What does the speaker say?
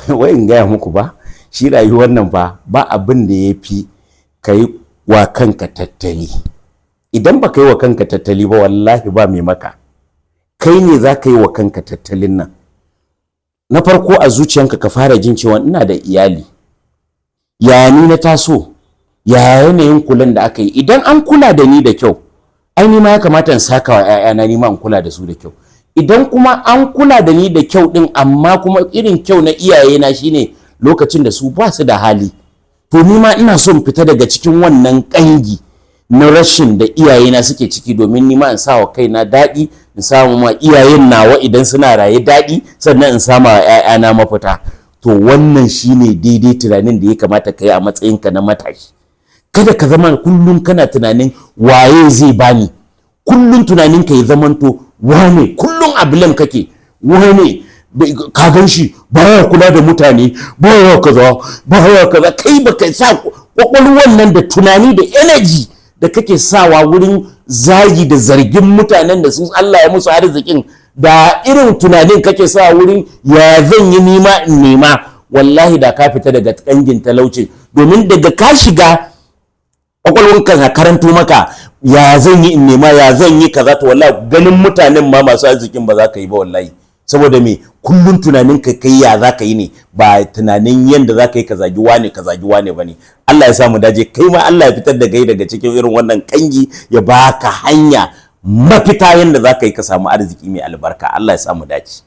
Wai in gaya muku ba, shi rayuwar nan fa ba abin da ya fi ka yi wa kanka tattali. Idan ba ka yi wa kanka tattali ba, wallahi ba mai maka. Kai ne za ka yi wa kanka tattalin nan. Na farko, a zuciyanka ka fara jin cewa ina da iyali, ya ni na taso, ya yanayin kulan da aka yi. Idan an kula da ni da kyau, ai ni ma ya kamata in saka wa 'ya'yana, ni ma in kula da su da kyau. Idan kuma an kula da ni da kyau din, amma kuma irin kyau na iyayena shine lokacin da su ba su da hali, to ni ma ina son fita daga cikin wannan kangi na rashin da iyayena suke ciki, domin ni ma in sa wa kaina daɗi, in samu ma iyayen nawa idan suna raye daɗi, sannan in sama wa 'ya'yana mafita. To wannan shine daidai tunanin da ya kamata ka yi a matsayinka na matashi. Kada ka zama kullum kana tunanin waye zai bani. Kullum tunanin ka ya zamanto wane, kullum a blame kake, wane ka gan shi baya kula da mutane, baya kaza, baya kaza. Kai baka sa kwakwalwan nan da tunani da energy da kake sawa wurin zagi da zargin mutanen da su Allah ya musu arzikin, da irin tunanin kake sa wurin ya zan yi nima in nema, wallahi da ka fita daga kangin talauci. Domin daga ka shiga kwakwalwanka na karanto maka ya zan yi in nema, ya zan yi kaza, to wallahi ganin mutanen ma masu arzikin ba za ka yi ba wallahi. Saboda me? Kullum tunanin ka kai ya za ka yi ne, ba tunanin yanda za ka yi ka zagi wane, ka zagi wane ba ne. Allah ya samu dace. Kai ma Allah ya fitar da kai daga cikin irin wannan kangi, ya baka hanya mafita yanda za ka yi ka samu arziki mai albarka. Allah ya samu dace.